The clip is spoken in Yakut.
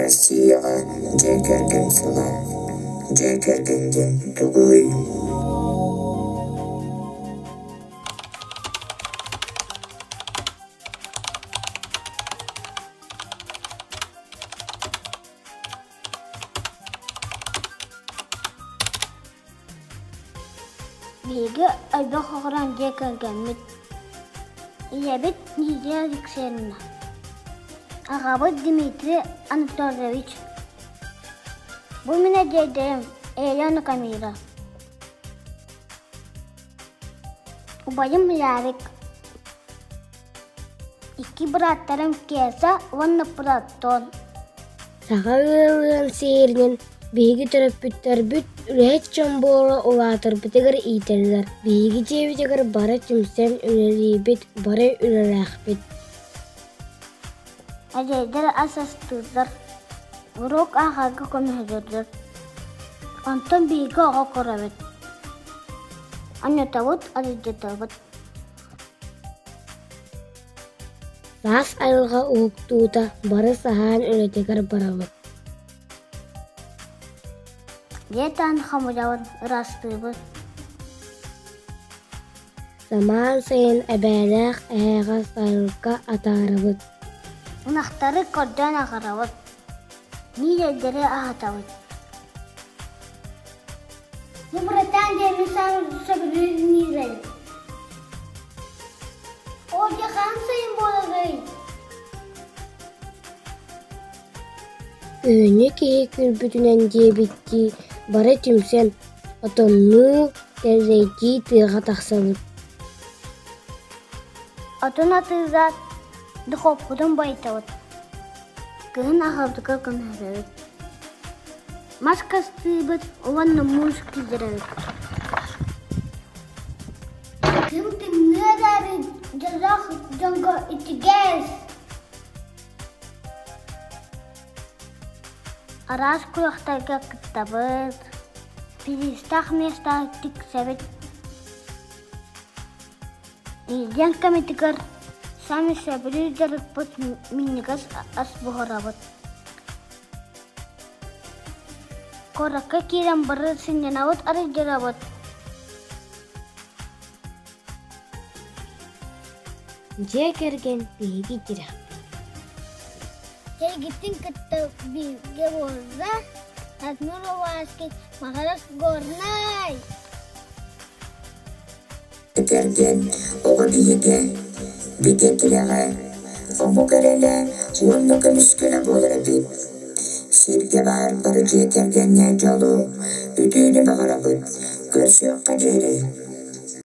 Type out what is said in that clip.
Россияҕа дьиэ кэргэн сыла. Дьиэ кэргэн диэн тугуй? Биһиги элбэх оҕолоох дьиэ кэргэммит. Ийэбит Лидия Алексеевна, аҕабыт Дмитрий Анатольевич. Бу мин эдьиийдэрим Елена Камила. Убайым Ярик. Икки бырааттарым Кеса уонна Платон. Саха ыалын сиэринэн биһиги төрөппүттэрбит үлэһит дьон буола улаатарбытыгар иитэллэр. Биһиги дьиэбитигэр бары түмсэн үлэлиибит, бары үлэлээхпит. Эдьиийдэр ас астыыллар, уруок ааҕарга көмөлөһөллөр. Онтон биһиги оҕо көрөбүт. Анньытабыт, арыйдатабыт. Саас айылҕа уһуктуута бары саһаан үлэтигэр барабыт. Дьиэ таһын хомуйабын, ыраастыыбын. Самаан сайын эбээлээх эһээҕэ сайылыкка атаарабыт. Ынахтары көрдөөн аҕарабыт, миилэрдэри аһатабыт. Бу братан диэмин сөбүлүүр миилэрим. Оо, дьэ хаһан сайын буоларый? Күһүҥҥү киһи күлбүтүнэн диэбиттии бары түмсэн, отоннуу, тэллэйдии тыаҕа тахсабыт. Отун атыылаат, духуоппутун байытабыт. Кыһын аҕабытыгар көмөлөһөбүт. Мас хастыыбыт уонна муус киллэрэбит. Ким тымныы эрээри дьоллоох дьоҥҥо итигэс. Араас куйахтарга кыттабыт, пиристаах миэстэҕэ тиксэбит. Илдьэн кэмитигэр саамай сөбүлүүр дьарыкпыт минньигэс ас буһарабыт. Куоракка киирэн бары сынньанабыт, арыйдырабыт. Дьиэ кэргэн биһиги тирэхпит. Эйигиттин кытта бииргэ буолла Радмир Оваскин Маҕарас Горнай Кэргэн оҕо биһигэ, бигэ тирэҕэ, омук эрэлэ уонна көмүскэлэ буолар эбит. Сиргэ баар бары дьиэ кэргэҥҥэ дьолу, үтүөнү баҕарабыт, көрсүөххэ диэри.